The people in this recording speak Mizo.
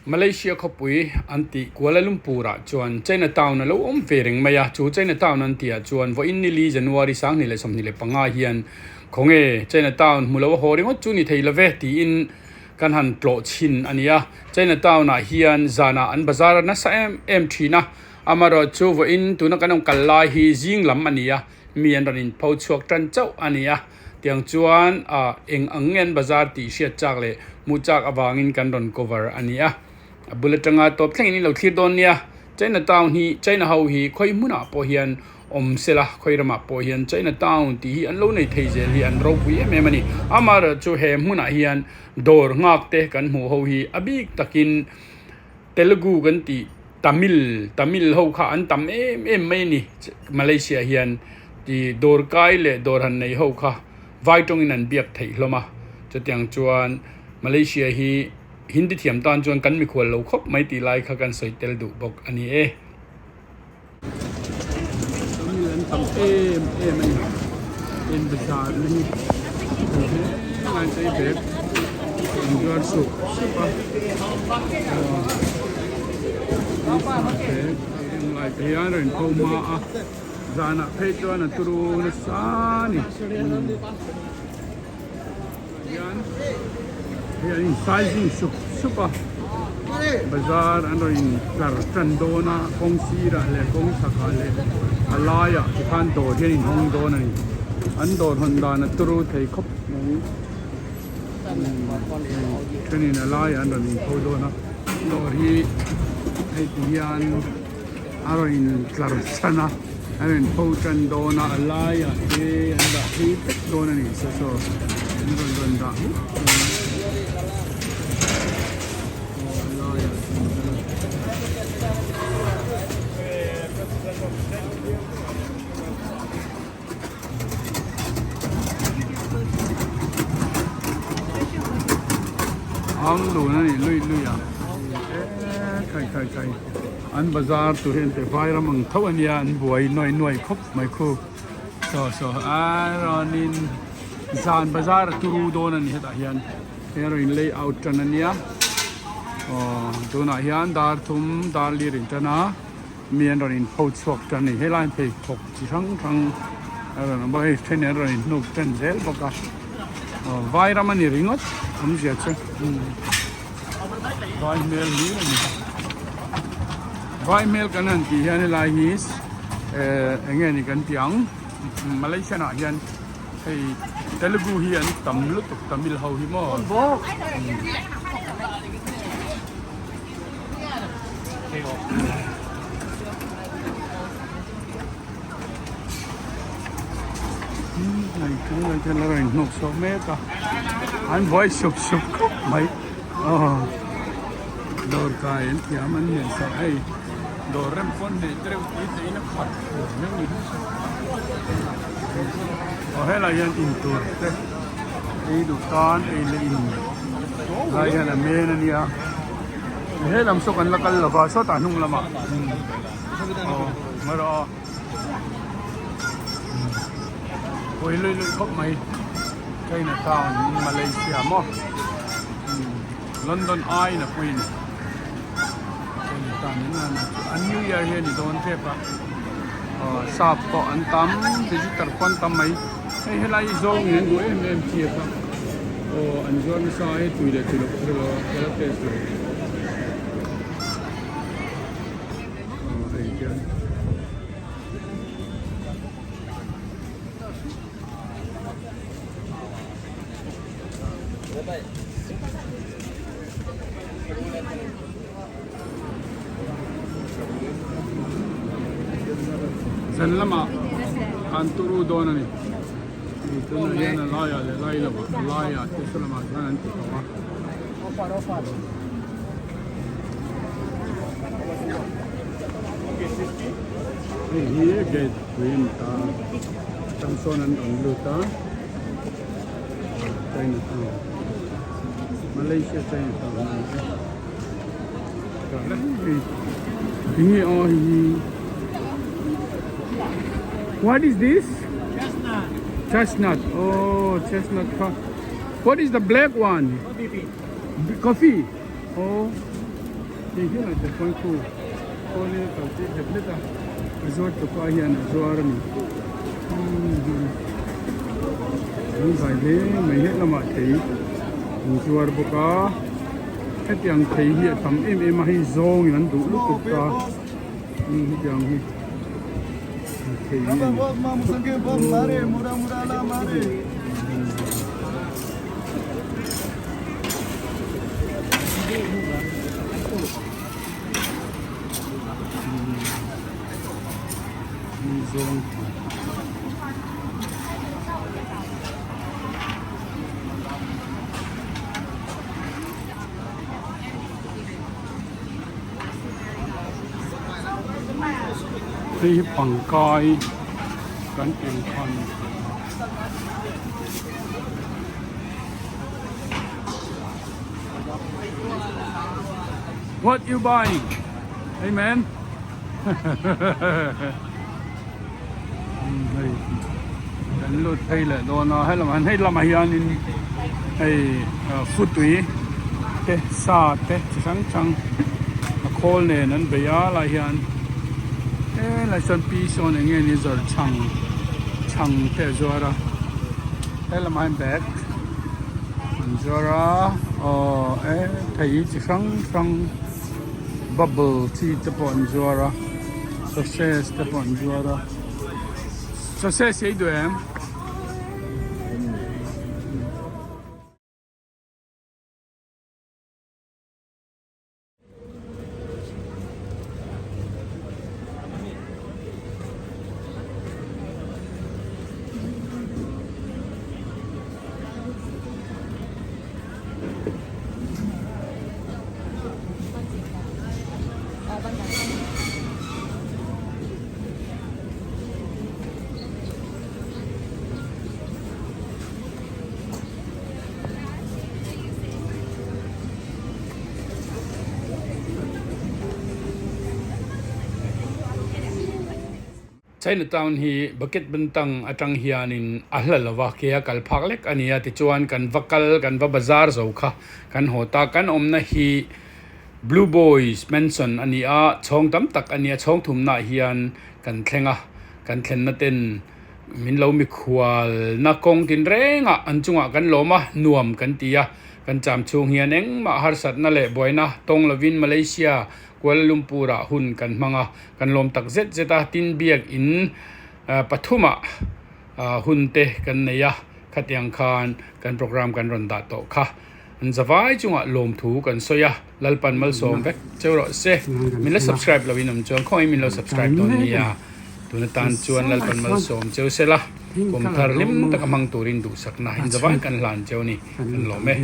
Malaysia khawpui an tih Kuala Lumpur ah chuan China Town a lo awm ve reng mai a, chu China Town an tih ah chuan vawiin nili January 2025 hian khawnge China Town hmu lo a haw ringawt chu ni thei love tiin kan han tlawh chhin a ni a, China Town ah hian zanah an bazar a nasa em em thin a, amaherawhchu vawiin tuna kan awm kal lai hi zing lam a ni a, mi an rawn inpho chhuak tan chauh a ni a. Tiang chuan ah eng ang nge an bazar tih hriat chak leh hmuh chak avangin kan rawn cover a ni a. A bul atanga tawp thlengin in lo thlir dawn nia. China town hi China ho hi khawi hmunah pawh hian awm sela khawi ramah pawh hian China town tih hi an lo nei thei zel hi an ropui em em a ni. Amaherawhchu he hmunah hian dawr nghak te kan hmuh ho hi a bik takin Telugu kan tih Tamil Tamil ho kha an tam em em mai a ni Malaysia hian ti dawr kai leh dawr han nei ho kha vai tawngin an biak theih hlawm a chutiang chuan Malaysia hi Hindi thiam tan chuan kan mikhual lo khawp mai tih lai kha kan sawi tel duh bawk a ni e. Tamil an tam em em a ni in bazar na hi an hleng a an chei bek an zuar sup sup a aw lai te hian rawn pho hma a zanah phei chuan a turu nasa a ni hian hei an in sizing sup sup a bazar an rawn in tlar tan dawn a kawng sirah leh kawng chhakah leh a laiah tikhan dawr hian in hawng dawn a ni an dawr hawn dan a turu thei khawp mai thenin a laiah an rawn in pho dawn a dawr hi hei ti hian a rawn in tlar tan a a rawn pho tan dawn a a laiah te an dah phei vek dawn a ni saw saw an rawn rawn dah vek dawn a aw a laiah Ang dun a ni lui lui a eee khai khai khai an bazar tur hi an ti vai ram ang tho a nia an buai nuai nuai khawp mai khu saw saw a rawnin zan bazar a turu dawn a ni hetah hian hei a rawn in layout tan a nia aw tunah hian dar thum dar lir in tan a. Mi an rawn inpho chhuak tan a ni. Helai pheikhawk chi hrang hrang a rawn awm a, hei then an rawn inhnuk tan zel bawk a. Aw vai ram a ni ringawt awmzia chu vai hmel hlir a ni. Vai hmel kan han tih hian helai hi eh eng nge ni kan tih ang Malaysian ah hian hei Telugu hi an tam lutuk Tamil ho hi maw. Hnawk chhuak mek a an buai sup sup khawp mai aw dawr kai an thiam an hmel sak hei dawr rem pawn nei te reuh tih te in a khat aw helai hian in tur te ei duh tan ei leh in lai hian a men a nia. He lam saw kan la kal lova sawtah hnung lamah aw ngaih aw pawi lui lui khawp mai China town in Malaysia maw London ai na pui ni China town in an new year hi a ni dawn tep a aw sap pawh an tam visitor pawh an tam mai hei helai hi zawng in an duh em em chi a kha. Aw an zuar nasa a hei tui leh tui loh chu lo ka la test lo aw hei hian zan lamah an turu dawn a ni. Tunah hian a laiah leh lai lovah a laiah te saw lamah chuan an ti tawh a. Hei hi gate pui a ni ta atang sawn an rawn lut a China town Malaysia China town a ni e. Tinge aw hei hi What is this? Chestnut. Chestnut. Oh, chestnut kha. What is the black one? Coffee. Coffee. Oh. Hei hian a telpawng khu kawlin a kal tir hlep hlep a, a zuar tupa hian a zuar a ni. An vai hle mai hetlamah thei an zuar bawk a, hetiang thei hi a tam em em a, hei zawngin an duh lutuk a, hetiang hi thei hi a ni. Hei hi pangkai kan engkhan. What you buying? Hey man. Hei kan lut phei leh dawn a he lamah hei lamah hianin hei futui te sa te chi hrang hrang a khawl nen an bei a lai hian helai sawn pi sawn eng nge ni zawrh chhang chhang te a zuar a he lamah hian bag an zuar a aw e thei chi hrang hrang bubble chi te pawh an zuar a sausage te pawh an zuar a sausage ei duh em? Chinatown hi Bukit Bintang atang hianin a hla lo va, ke a kal phak lek a ni a, tichuan kan va kal kan va bazar zo kha kan haw ta, kan awmna hi Blue Boys Mansion a ni a, chhawng tam tak a ni a, chhawng thumnaah hian kan thleng a, kan thlenna ten Min lo mikhualna kawng tinrengah an chungah kan lawm a, nuam kan ti a. Kan cham chhung hian engmah harsatna leh buaina tawng lovin Malaysia, Kuala Lumpur-ah hun kan hmang a, kan lawm tak zet zet a. Tin, biak in pathumah hun te kan nei a, khatiang khan kan programme kan rawn dah tawh kha. An zavai chungah lawmthu kan sawi a, Lalpan malsawm vek cheu rawh se. Min la subscribe lo in awm chuan khawngaih min lo subscribe dawn nia. Tun atan chuan Lalpan malsawm cheu se la, kum thar hlim taka hmang turin duhsakna in zavai kan hlan cheu ni, kan lawm e.